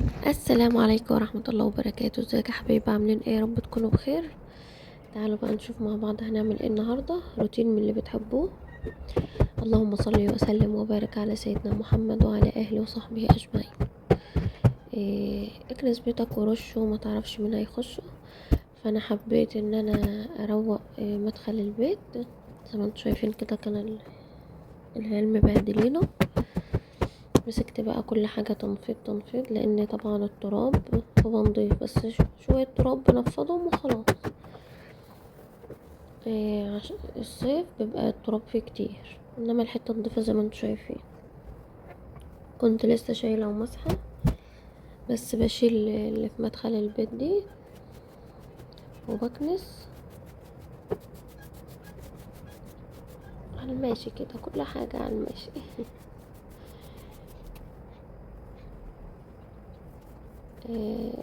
السلام عليكم ورحمة الله وبركاته. ازيك يا حبايبي؟ عاملين ايه؟ يا رب تكونوا بخير. تعالوا بقى نشوف مع بعض هنعمل ايه النهاردة، روتين من اللي بتحبوه. اللهم صل وسلم وبارك على سيدنا محمد وعلى اهله وصحبه اجمعين. اكنس بيتك ورشه وما تعرفش مين هيخشه، فانا حبيت ان انا اروق مدخل البيت. زي ما انتم شايفين كده كان العيال مبهدلينه. مسكت بقى كل حاجة تنفيض تنفيض، لان طبعا التراب هو نضيف، بس شوية تراب بنفضهم وخلاص. عشان الصيف بيبقى التراب فيه كتير، انما الحتة نضيفة زي ما انتم شايفين. كنت لسه شايلة ومسحة، بس بشيل اللي في مدخل البيت دي وبكنس على الماشي كده، كل حاجة على الماشي.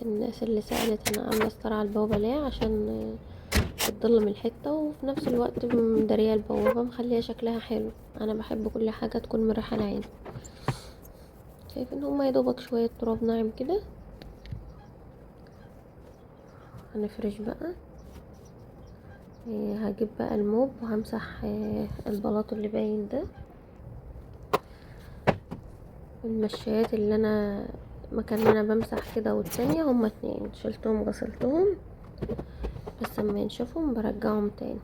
الناس اللي سألت انا عاملة ستارة على البوابة ليه، عشان بتضلم الحتة وفي نفس الوقت مدارية البوابة، مخليها شكلها حلو. انا بحب كل حاجة تكون مريحة العين. شايفين هما يدوبك شوية تراب ناعم كده. هنفرش بقى. هجيب بقى الموب وهمسح البلاط اللي باين ده، المشايات اللي انا مكان ما انا بمسح كده، والتانية هما اتنين شلتهم غسلتهم، بس اما ينشفهم برجعهم تاني.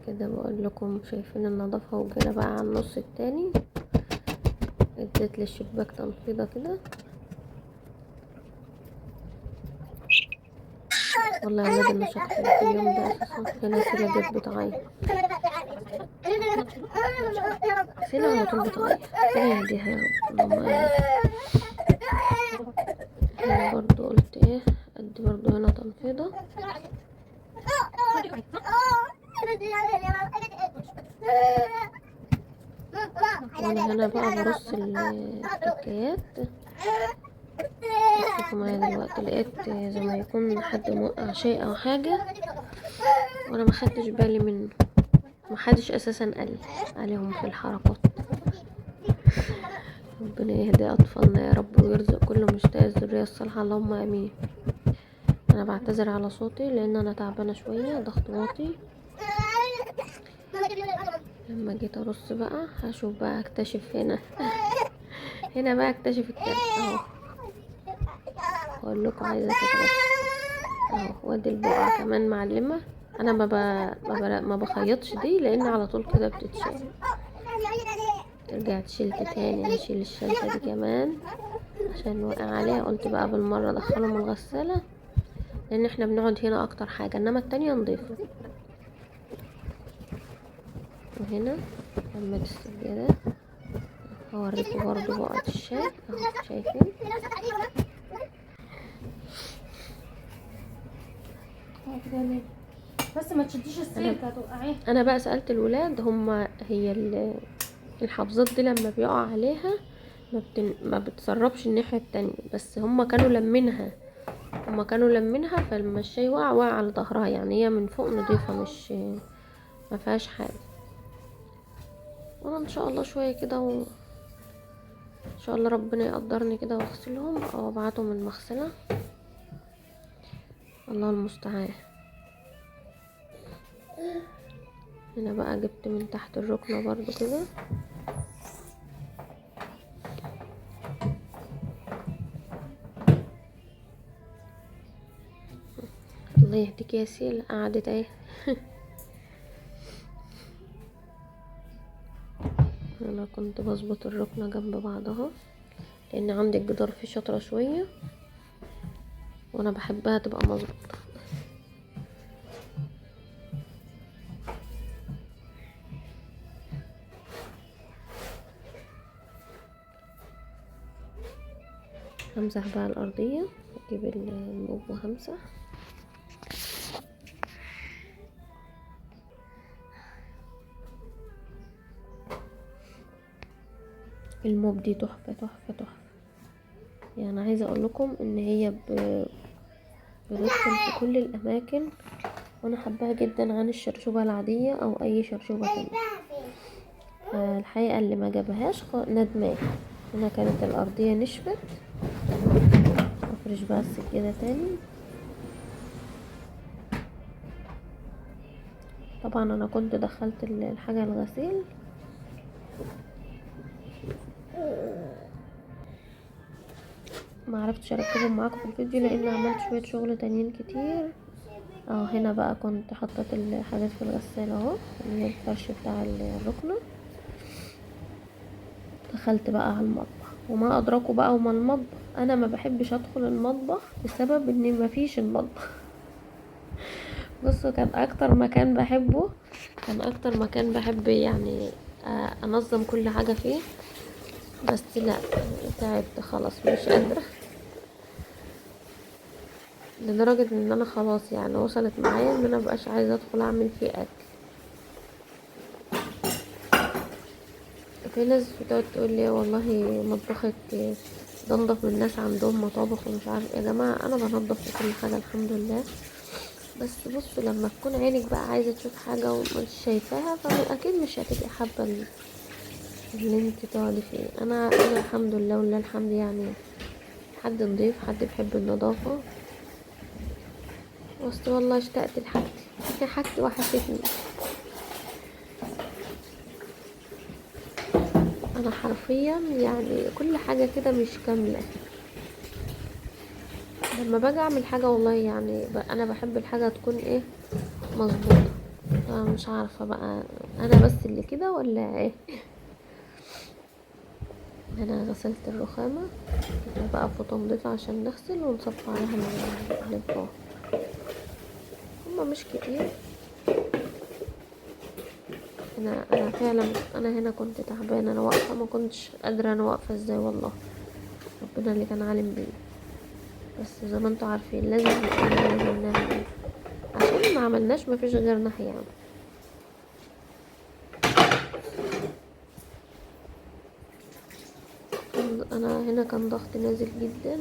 كده بقول لكم شايفين النظافة. وجينا بقى على النص التاني، اديت للشباك تنفيضة كده. والله يا ولاد النشاط حلو في اليوم ده اساسا. هنا سيلا جت بتعيط، سيلا على طول بتعيط، ربنا يهديها يا رب، اللهم امين. هنا برضو قلت ايه، ادي برضو هنا تنفيضة. وانا هنا بقى برص التكيات. شوفوا معايا دلوقتي، لقيت زي ما يكون حد موقع شيء او حاجة وانا ما خدتش بالي منه، ما حدش اساسا قال عليهم في الحركات. ربنا يهدي اطفالنا يا رب ويرزق كل مشتاق الذرية الصالحة، اللهم امين. انا بعتذر على صوتي لان انا تعبانة شوية، ضغط واطي. لما جيت ارص بقى هشوف بقى، اكتشف هنا هنا بقى اكتشف الكارت اهو. اقول لكم عايزه تترص اهو. وادي البقعة كمان معلمه. انا ما بخيطش دي لان على طول كده بتتشال. رجعت شلت تاني، هشيل الشلته دي كمان عشان وقع عليها. قلت بقى بالمرة ادخلهم الغسالة لان احنا بنقعد هنا اكتر حاجة، انما التانية نضيفه. وهنا لما السجادة هوريكم برضو بقعة الشاي اهو، شايفين؟ بس ما تشديش السلك هتوقعيه. انا بقى سألت الولاد، هما هي الحافظات دي لما بيقع عليها ما بتسربش الناحية التانية، بس هما كانوا لمينها، هما كانوا لمينها، فلما الشاي وقع وقع على ظهرها، يعني هي من فوق نضيفة، مش ما فيهاش حاجة. وانا ان شاء الله شوية كده ان شاء الله ربنا يقدرني كده واغسلهم او ابعتهم المغسلة، الله المستعان. هنا بقى جبت من تحت الركنة برضو كده. الله يهديك يا سيل، قعدت اهي. انا كنت بظبط الركنة جنب بعضها لان عندي الجدار فيه شطرة شوية، وانا بحبها تبقى مظبوطة. همسح بقى الارضية، اجيب الموب وهمسح. الموب دي تحفة تحفة تحفة، يعني عايزة اقول لكم ان هي بتدخل في كل الاماكن، وانا حباها جدا عن الشرشوبة العادية او اي شرشوبة تانية. فالحقيقة اللي ما جابهاش ندمان. هنا كانت الارضية نشفت، افرش بقى السجادة تاني. طبعا انا كنت دخلت الحاجة الغسيل. ما عرفتش اركبهم معاكم في الفيديو لان عملت شوية شغل تانيين كتير. هنا بقى كنت حطيت الحاجات في الغسالة اهو، اللي هي الفرش بتاع الركنة. دخلت بقى على المطبخ، وما ادراكوا بقى وما المطبخ. انا ما بحبش ادخل المطبخ بسبب ان ما فيش المطبخ. بصوا كان اكتر مكان بحبه، كان اكتر مكان بحب انظم كل حاجة فيه، بس لا تعبت خلاص مش قادرة، لدرجة ان انا خلاص وصلت معايا ان انا مبقاش عايزة ادخل اعمل فيه اكل. في ناس بتقعد تقول لي والله مطبخك ده انضف من الناس عندهم مطابخ ومش عارف ايه. يا جماعة انا بنضف في كل حاجة الحمد لله، بس بصوا لما تكون عينك بقى عايزة تشوف حاجة ومش شايفاها فاكيد مش هتبقي حابة اللي انت تقعدي فيه. انا الحمد لله ولله الحمد حد نضيف، حد بيحب النظافة. بس والله اشتقت لحاجتي، حاجتي وحشتني. انا حرفيا كل حاجة كده مش كاملة. لما باجي اعمل حاجة والله انا بحب الحاجة تكون مظبوطة. مش عارفة بقى انا بس اللي كده ولا ايه. انا غسلت الرخامة بقى فوطة نضيفة عشان نغسل ونصفي عليها الاطباق، هما مش كتير. انا فعلا هنا كنت تعبانة، انا واقفة ما كنتش قادرة، انا واقفة ازاي والله، ربنا اللي كان عالم بيا. بس زي ما انتوا عارفين لازم لازم نعمل، عشان ما عملناش ما فيش غيرنا هيعمل. انا هنا كان ضغط نازل جدا،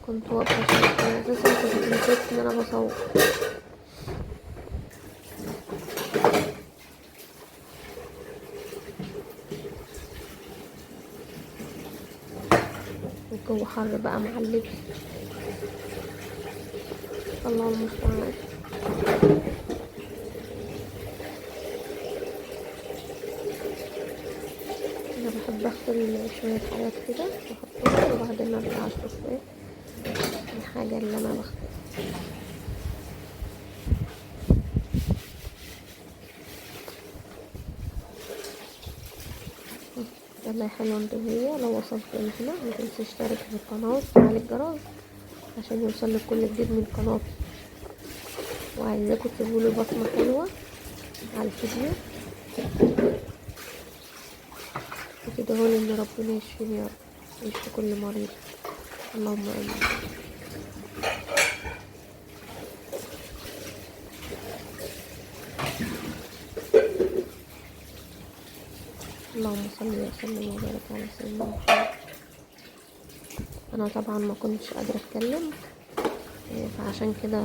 كنت واقفة عشان اساسا كنت نسيت ان انا بصور. الجو حر بقى مع اللبس، الله المستعان. انا بحب اغسل شوية حاجات كده واحطهم وبعدين ارجع اشوف ايه الحاجة اللي انا بغسلها. يلا يا حلوة انتوا، هي لو وصلت لهنا ما تنسيش تشترك في القناة وتفعلي الجرس عشان يوصلك كل جديد من قناتي، وعايزاكم تسيبوا لي بصمة حلوة على الفيديو وتدعوا لي ان ربنا يشفيني يا رب ويشفي كل مريض، اللهم امين. اللهم صل وسلم وبارك على سيدنا محمد. انا طبعا ما كنتش قادرة اتكلم، فعشان كده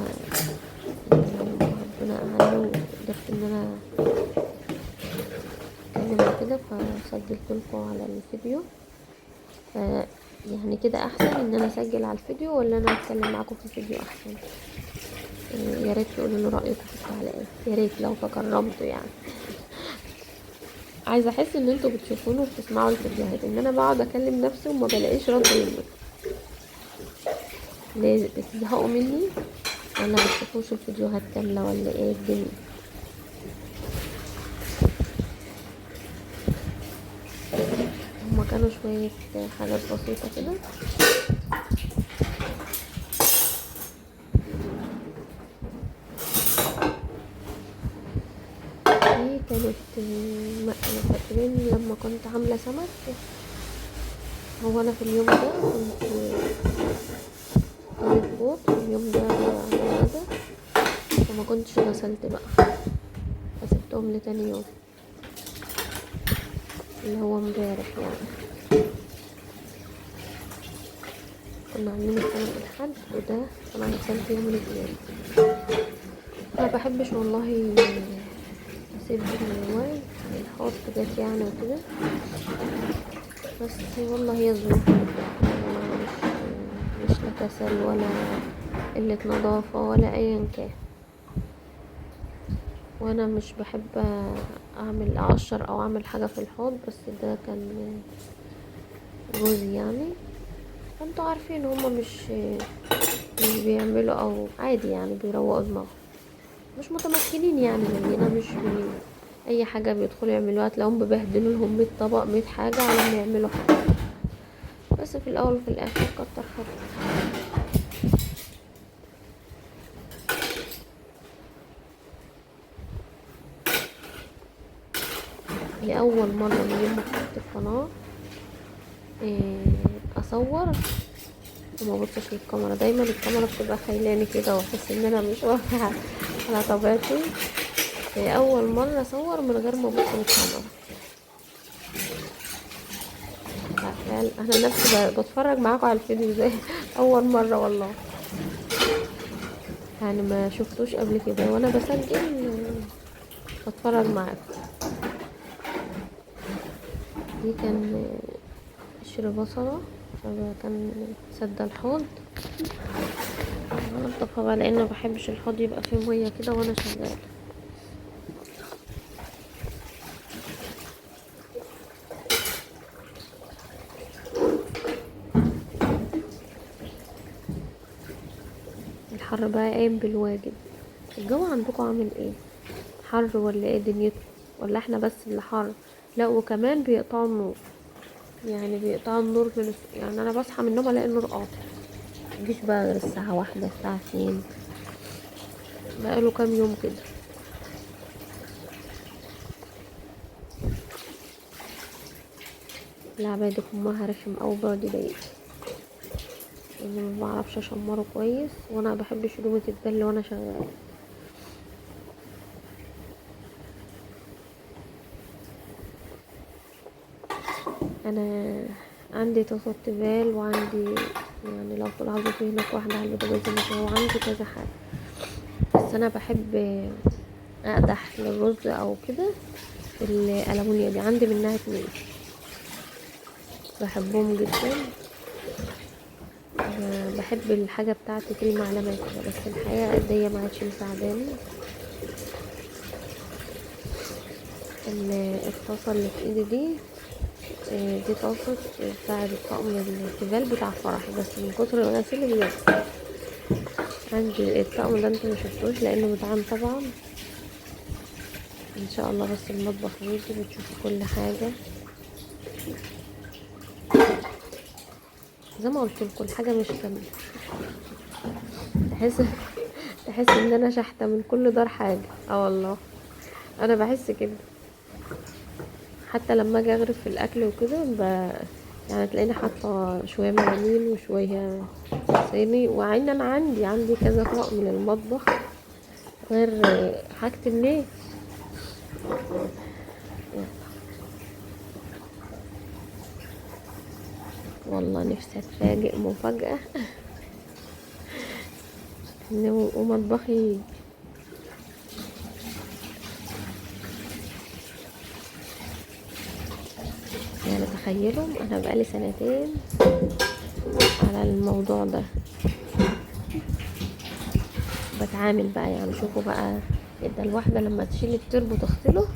ربنا اعلم وقدرت ان انا اتكلم كده، فسجلت لكم على الفيديو. كده احسن ان انا اسجل على الفيديو ولا انا اتكلم معاكم في الفيديو احسن؟ يا ريت تقولوا لي رايكم في التعليقات، يا ريت لو تكرمتوا. عايزه احس ان انتوا بتشوفوني وبتسمعوا الفيديوهات، ان انا بقعد اكلم نفسي وما بلاقيش رد منكم. ليه بتزهقوا مني ولا ما بتشوفوش الفيديوهات كاملة ولا ايه الدنيا؟ هما كانوا شوية حاجات بسيطة كده. دي كانت فاكرين لما كنت عامله سمك، هو انا في اليوم ده كنت طالب فوت في اليوم ده على الغدا، فما كنتش غسلت بقى، فسبتهم لتاني يوم اللي هو امبارح. كنا عاملين السمك الحد وده انا غسلت يوم الاثنين. ما بحبش والله اسيب الواي، حاجات يعني وكده. بس والله هي ظروف اللي بتحكم يا جماعة، مش لا كسل ولا قلة نظافة ولا ايا كان. وانا مش بحب اعمل اقشر او اعمل حاجة في الحوض، بس ده كان جوزي يعني، فانتوا عارفين هما مش بيعملوا او عادي يعني، بيروقوا دماغهم، مش متمكنين يعني زينا، مش اي حاجة بيدخلوا يعملوها تلاقيهم بيبهدلوا لهم 100 طبق 100 حاجة على ما يعملوا حاجة. بس في الاول وفي الاخر كتر خيرهم. لأول مرة من يوم ما فتحت القناة أصور وما ببصش للكاميرا. دايما الكاميرا بتبقى خيلاني كده واحس ان انا مش واقفة على طبيعتي. أول مرة أصور من غير ما أبص للكاميرا. أنا نفسي بتفرج معاكم على الفيديو زي أول مرة والله، يعني ما شفتوش قبل كده، وأنا بسجل بتفرج معاكم. دي كان قشر بصلة فكان سد الحوض، انضفها بقى لان ما بحبش الحوض يبقى فيه مية كده وانا شغالة. الحر بقى قايم بالواجب. الجو عندكم عامل ايه؟ حر ولا ايه دنيتكم؟ ولا احنا بس اللي حر؟ لا وكمان بيقطعوا النور، يعني بيقطعوا النور من يعني انا بصحى من النوم الاقي النور قاطع، مجيش بقى غير الساعة 1 الساعة 2، بقاله كام يوم كده. العباية دي كمها رخم أوي، بيقعد يضايقني يعني، ما بعرفش اشمره كويس، وانا ما بحبش هدومي تتبل وانا شغالة. انا عندي طاسات تيفال، وعندي يعني لو تلاحظوا في هناك واحدة على البوتاجاز مش هو، عندي كذا حاجة، بس انا بحب اقدح للرز او كده في الالومنيا دي، عندي منها 2 بحبهم جدا. بحب الحاجة بتاعتي تلمع لمعة كده، بس الحقيقة ايديا ما عادش مساعداني. الطاسه اللي في ايدي دي طاسه بتاع الطقم التيفال بتاع فرحي، بس من كتر الغسيل بيض. عندي الطقم ده انتوا ما شفتوش لانه مدعم طبعا، ان شاء الله بس المطبخ يجي بتشوفوا كل حاجة. زي ما قلت لكم الحاجة مش كاملة، تحس ان انا شحته من كل دار حاجة. والله انا بحس كده، حتى لما اجي اغرف في الاكل وكده يعني تلاقيني حاطه شوية ملامين وشوية صيني، وعين انا عندي كذا طقم من المطبخ غير حاجة الناس. والله نفسي اتفاجئ مفاجأة ان ومطبخي يعني تخيلوا انا بقالي سنتين على الموضوع ده بتعامل بقى، يعني شوفوا بقى ده الواحدة لما تشيل التربو وتغسله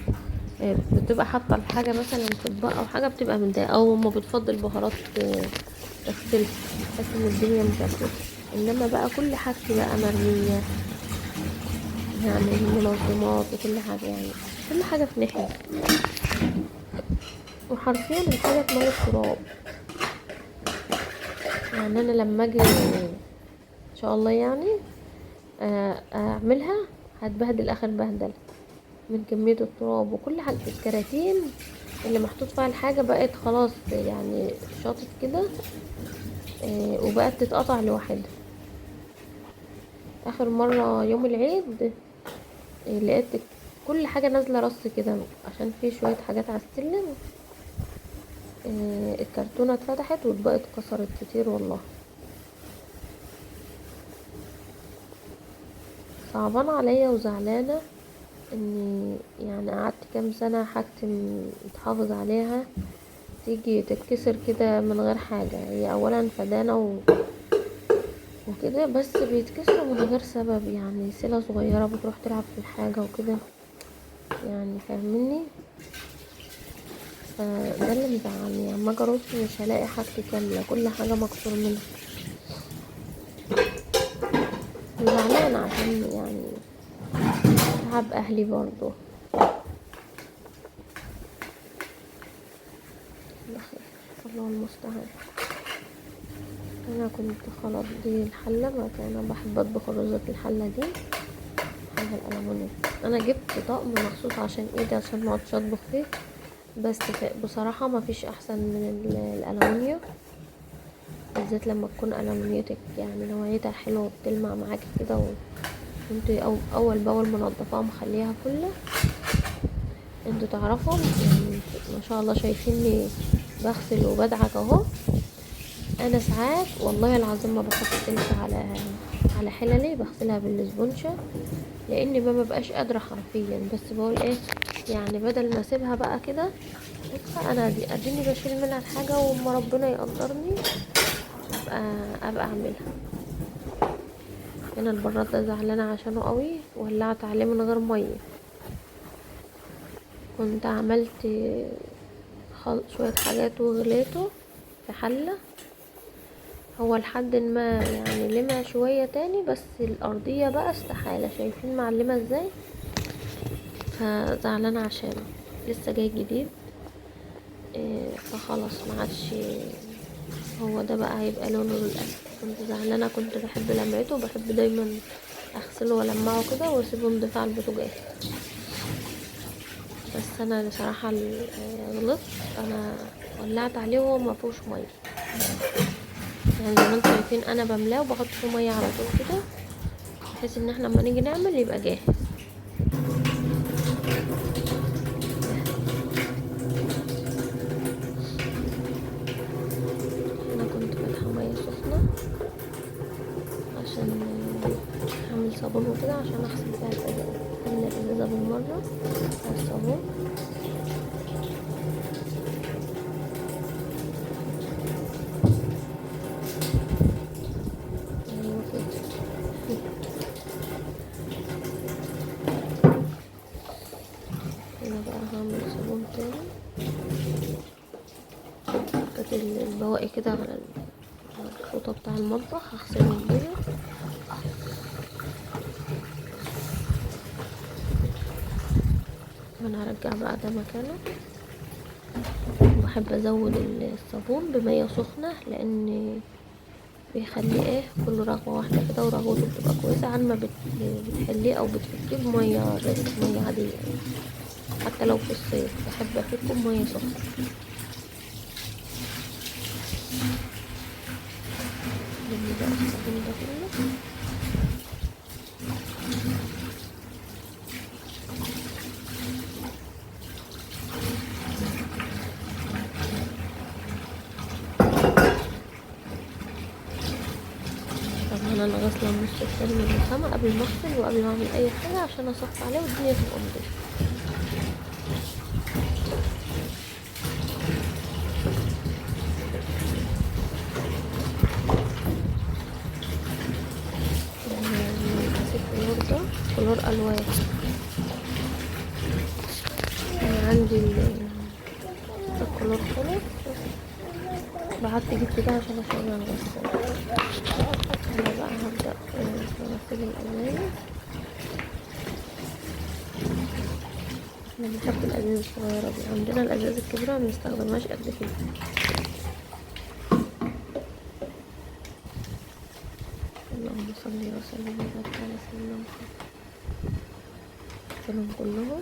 بتبقى حاطة الحاجة مثلا في اطباق او حاجة بتبقى متضايقة، او ما بتفضل بهارات تغسلها، تحس ان الدنيا مش عارفة. انما بقى كل حاجتي بقى مرمية، يعني المنظمات وكل حاجة، يعني كل حاجة في ناحية، وحرفيا الحاجة اتملت تراب. يعني انا لما اجي ان شاء الله اعملها هتبهدل اخر بهدله من كمية التراب وكل حاجة. الكراتين اللي محطوط فيها الحاجة بقت خلاص يعني شاطت كده، وبقت تتقطع لوحدها. اخر مرة يوم العيد، لقيت كل حاجة نازلة رص كده، عشان في شوية حاجات على السلم، الكرتونة اتفتحت واتبقت اتكسرت كتير والله. صعبان عليا وزعلانة اني يعني قعدت كام سنة حاجتي متحافظ عليها تيجي تتكسر كده من غير حاجة. هي اولا فدانة وكده، بس بيتكسروا من غير سبب، يعني سلة صغيرة بتروح تلعب في الحاجة وكده، يعني فاهميني؟ فده اللي مزعلني. اما اجي ارص مش هلاقي حاجتي كاملة، كل حاجة مكسور منها. زعلانة عشان يعني تعب اهلي برضو. بخير، الله المستعان. انا كنت خلاص دي الحلة، ما كان انا بحب اطبخ الرز في الحلة دي، الحلة الالومنيوم. انا جبت طقم مخصوص عشان ايه ده، عشان ما اقعدش اطبخ فيه، بس بصراحة ما فيش احسن من الالومنيوم، بالذات لما تكون الومنيوتك يعني نوعيتها حلوة وبتلمع معاكي كده، وانتي اول باول منضفاها ومخليها فله. انتوا تعرفوا يعني ما شاء الله شايفيني بغسل وبدعك اهو. انا ساعات والله العظيم ما بحط سلك على حللي، بغسلها بالسبونشة لان ما ببقاش قادرة حرفيا، بس بقول ايه يعني بدل ما اسيبها بقى كده انا اديني بشيل منها الحاجة، وما ربنا يقدرني ابقى اعملها. هنا البراد ده زعلانة عشانه قوي، ولعت عليه من غير مية. كنت عملت شوية حاجات وغليته في حلة، هو لحد ما يعني لمع شوية تاني، بس الأرضية بقى استحالة، شايفين معلمة ازاي؟ فزعلانة عشانه لسه جاي جديد، فخلاص ما عادش هو ده بقى هيبقى لونه للأسف. كنت زعلانة، كنت بحب لمعته وبحب دايما اغسله والمعه كده واسيبه نضيف على البوتاجاز، بس انا بصراحة غلطت، انا ولعت عليه وهو ما فيهوش مية. يعني زي ما انتم شايفين انا بملاه وبحط فيه مية على طول كده، بحيث ان احنا لما نيجي نعمل يبقى جاهز. انا كنت فاتحة مية سخنة عشان اعمل صابون وكده، عشان اغسل فيها الازازه، املى الازازه بالمرة على الصابون. ايوه كده. هنا بقى هعمل صابون تاني. كانت البواقي كده على الفوطه بتاع المطبخ، هغسلهم بيها. انا هرجع بقى ده مكانه. وبحب ازود الصابون بميه سخنة لان بيخليه ايه كله رغوه واحدة كده، ورغوته بتبقى كويسة عن ما بتحليه او بتفكيه بميه بس مية عادية يعني. حتى لو في الصيف بحب افكه بميه سخنة. نرمي بقى الصابون ده كله. طبعا انا غاسله النص التاني من الرخامه قبل ما اغسل وقبل ما اعمل اي حاجة عشان اصفي عليه والدنيا تبقى نضيفه. الكلور ده كلور الوان، انا عندي الكلور خلص، بعت جبت ده عشان اشغل الغسالة. انا بقى هبدأ في غسيل الازايز. احنا بنحب الازايز الصغيرة دي، عندنا الازايز الكبيرة ما بنستخدمهاش قد كده. اللهم صل وسلم وبارك على سيدنا محمد. اغسلهم كلهم.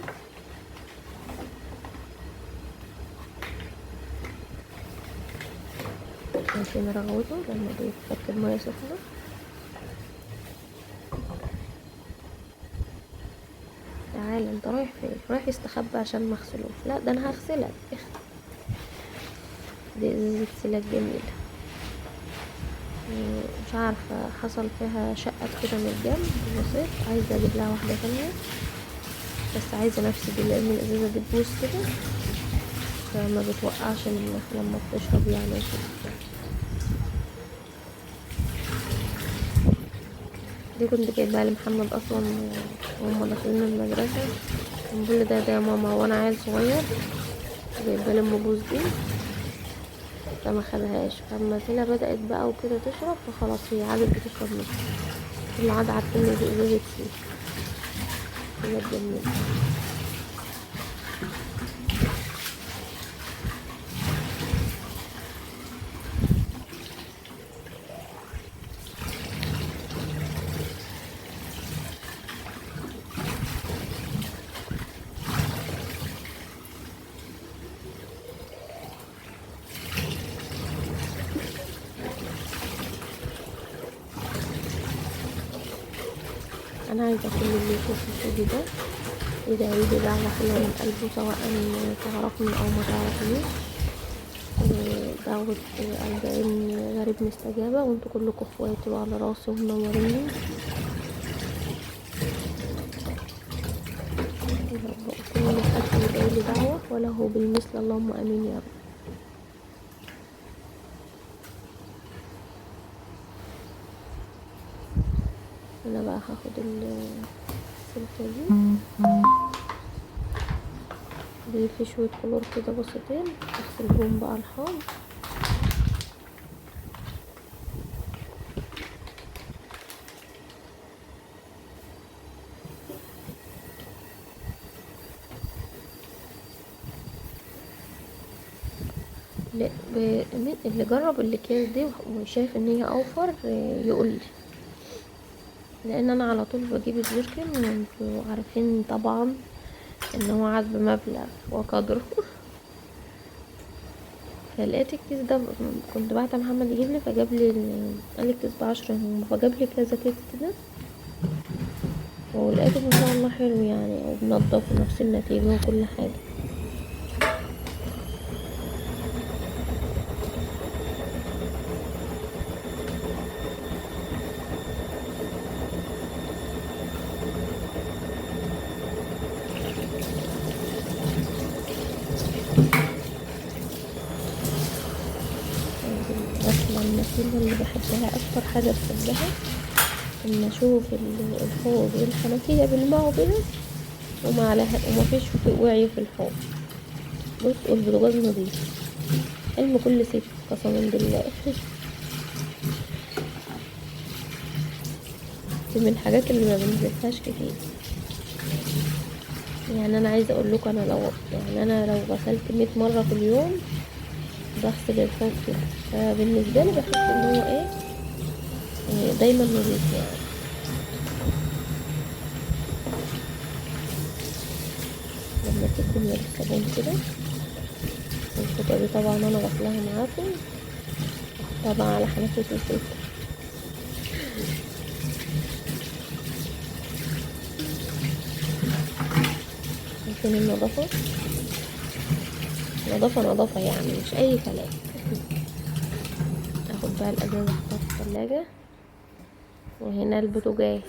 شايفين رغوته لما بيتفك بمية سخنة. تعال انت رايح فين؟ رايح يستخبى عشان ما اغسلوش؟ لا ده انا هغسلك. دي ازازة سلاك جميلة، مش عارفة حصل فيها شقت كده من الجنب بسيط، عايزة اجيب لها واحدة تانية بس عايزه نفسي دي لان الازازه دي تبوظ كده فما بتوقعش منك لما بتشرب يعني وكده. دي كنت جايباها لمحمد اصلا وهما داخلين المدرسة، بيقول لي ده يا ماما وانا عيل صغير، جايبه لي ام بوز دي فما خدهاش. فلما سيلا بدات بقى وكده تشرب فخلاص هي عادت بتشرب منها، كل عاد عارفين ان دي ازازة سيلا، هي اتجننت. انا عايزه كل اللي يشوف الفيديو ده يدعي لي دعوه حلوة من قلبه، سواء تعرفني او ما تعرفنيش. دعوه 40 غريب مستجابة، وانتوا كلكم اخواتي وعلى راسي ومنوريني. كل حد يدعي لي دعوه وله بالمثل، اللهم امين يا رب. انا بقى هاخد السلكه دي في شوية كلور كده بسيطين، اغسل بهم بقى الحوض. اللي جرب الاكياس دي وشايف ان هي اوفر يقول لي، لان انا على طول بجيب الجيركن، وانتوا عارفين طبعا ان هو عاد بمبلغ وقدره. فلقيت الكيس ده، كنت بعت محمد يجيب لي، فجاب لي قال لي الكيس ب10، فجاب لي كذا كيس كده، ولقيته ما شاء الله حلو يعني، وبنضف ونفس النتيجة وكل حاجة. الغسلة الماكينة اللي بحبها اكتر حاجة بحبها ان اشوف الحوض والحنفية بيلمعوا كده وما عليها وما فيش وعي في الحوض. بص، والبوتاجاز نضيف، حلم كل ست قسما بالله. دي من الحاجات اللي ما بنزلهاش كتير يعني. انا عايزه اقول لكم، انا لو غسلت 100 مرة في اليوم بغسل الحوض كده، فبالنسبه لي بحس ان هو ايه دايما نظيف يعني. لما تكون بالصابون كده، الفوطه دي طبعا انا غسلاها معاكم، احطها بقى على حنفية الزيت. عشان النظافة، نظافة نظافة يعني، مش اي كلام. اخد بقى الازازه احطها في الثلاجة. وهنا البوتاجاز،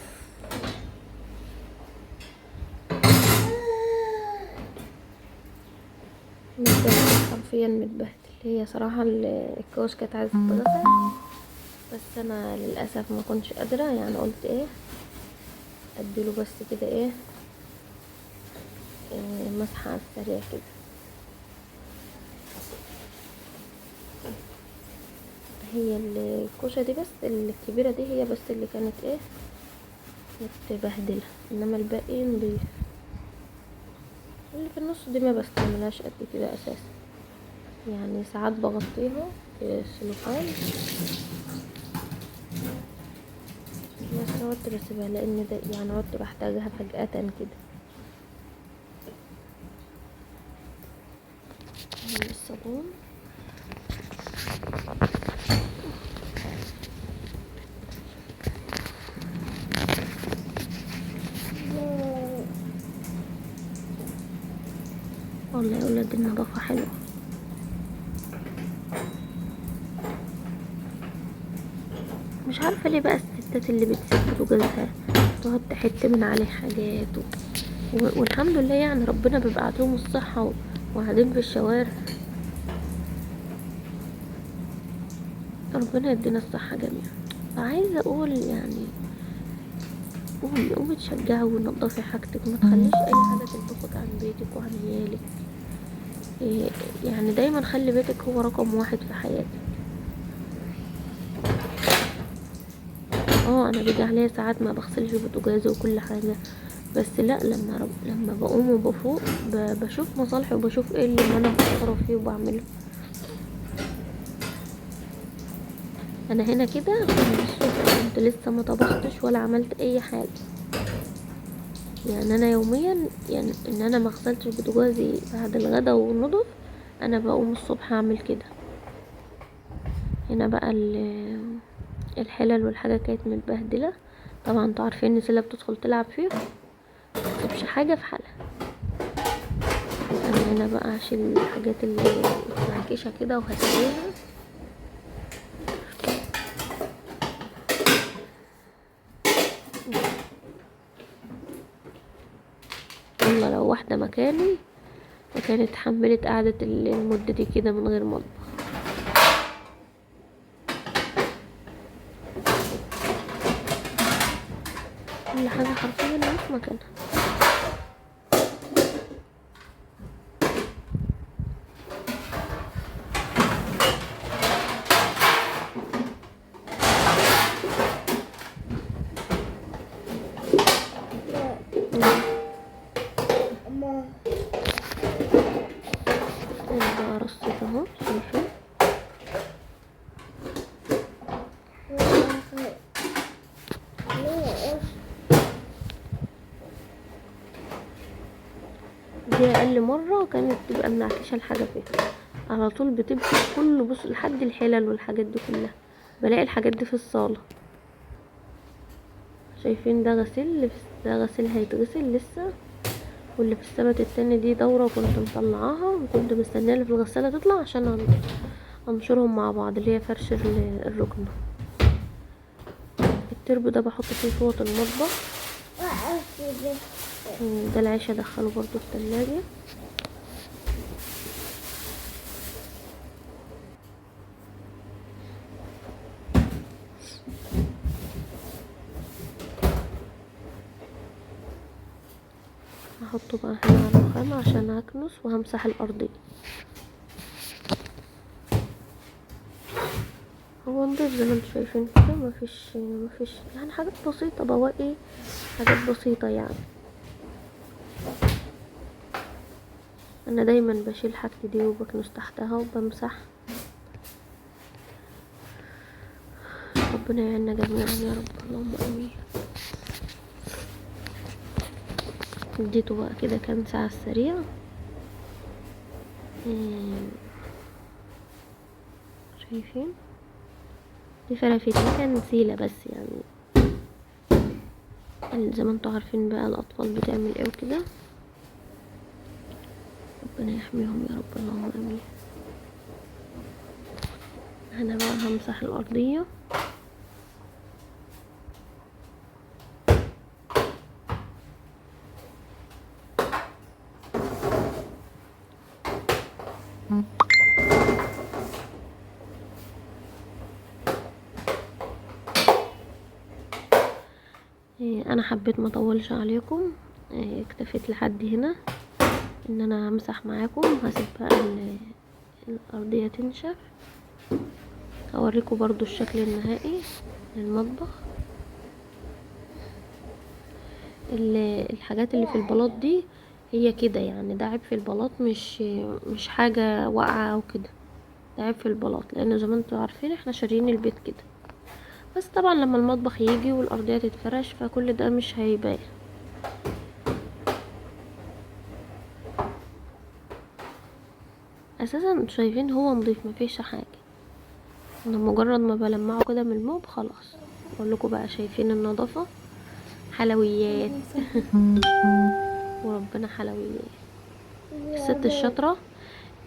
متبهدل حرفيا متبهدل. هي صراحة الكوش كانت عايزه تتغسل، بس انا للاسف ما كنتش قادرة يعني، قلت ايه اديله بس كده ايه مسحه على السريع كده. هي الكوشة دي بس الكبيرة دي هي بس اللي كانت ايه متبهدله، انما الباقي نضيف. اللي في النص دي ما بستعملهاش قد كده اساسا يعني، ساعات بغطيها بالسلوفان بس قعدت بسيبها، لان ده يعني قعدت بحتاجها فجأة كده. الصابون والله يا ولاد النظافة حلوة. مش عارفة ليه بقى الستات اللي بتسيب بوتاجازها تقعد تحت من عليه حاجات والحمد لله يعني ربنا بيبقى عطيهم الصحة وقاعدين في الشوارع. ربنا يدينا الصحة جميعا. فعايزة اقول يعني قومي قومي تشجعي ونضفي حاجتك، ما تخليش اي حاجة تنفخك عن بيتك وعن عيالك. يعني دايما خلي بيتك هو رقم 1 في حياتك. انا بيجي عليا ساعات ما بغسلش بوتاجاز وكل حاجة، بس لا، لما بقوم وبفوق بشوف مصالحي وبشوف ايه اللي انا مقصرة فيه وبعمله. انا هنا كده الصبح كنت لسه ما طبختش ولا عملت اي حاجة، يعني انا يوميا يعني ان انا ما غسلتش بوتاجازي بعد الغدا والنضف، انا بقوم الصبح اعمل كده. هنا بقى الحلل والحاجة كانت متبهدله، طبعا انتوا عارفين ان سيلا بتدخل تلعب فيه، ما تسيبش حاجة في حالها. انا هنا بقى هشيل الحاجات اللي متفركشه كده وهسويها. والله لو واحدة مكاني وكانت حملت قعدة المدة دي كده من غير مطبخ. كل حاجة حرفيا في مكانها. انا بقى رصيت اهو، شايفين؟ دي اقل مرة كانت تبقى منعكشة الحاجة فيها على طول، بتبقى كله بص لحد الحلل والحاجات دي كلها، بلاقي الحاجات دي في الصالة. شايفين ده غسيل، ده غسيل هيتغسل لسه، واللي في السبت التاني دي دورة كنت مطلعاها وكنت مستنية اللي في الغسالة تطلع عشان انشرهم مع بعض، اللي هي فرش الركن. الترب ده بحط فيه فوط المطبخ، ده العيش ادخله برضو التلاجة. هحطه بقى هنا على الرخامة عشان هكنس وهمسح الأرضية. هو نضيف زي ما انتم شايفين كده، مفيش يعني حاجات بسيطة، بواقي حاجات بسيطة يعني. انا دايما بشيل حاجتي دي وبكنس تحتها وبمسح. ربنا يعيننا جميعا يا رب، اللهم امين. اديته بقى كده كام ساعة السريع. شايفين دي فرافيت كان سيلة بس، يعني زي ما انتوا عارفين بقى الاطفال بتعمل ايه وكده. ربنا يحميهم يا رب، اللهم امين. انا بقى همسح الارضية. انا حبيت ما اطولش عليكم، اكتفيت لحد هنا ان انا همسح معاكم. هسيب بقى الارضية تنشف، اوريكم برضو الشكل النهائي للمطبخ. الحاجات اللي في البلاط دي هي كده يعني، ده عيب في البلاط، مش حاجة واقعة او كده، ده عيب في البلاط، لان زي ما انتوا عارفين احنا شاريين البيت كده. بس طبعا لما المطبخ يجي والارضية تتفرش فكل ده مش هيبان. اساسا شايفين هو نضيف مفيش حاجة، انا مجرد ما بلمعه كده من الموب خلاص. اقول لكم بقى شايفين النظافة، حلويات وربنا حلويات. الست الشاطرة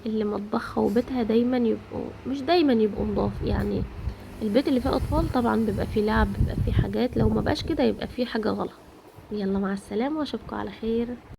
اللي مطبخها وبيتها دايما يبقوا، مش دايما يبقوا نضاف يعني، البيت اللي فيه اطفال طبعا بيبقى فيه لعب، بيبقى فيه حاجات، لو ما بقاش كده يبقى فيه حاجة غلط. يلا مع السلامة واشوفكم على خير.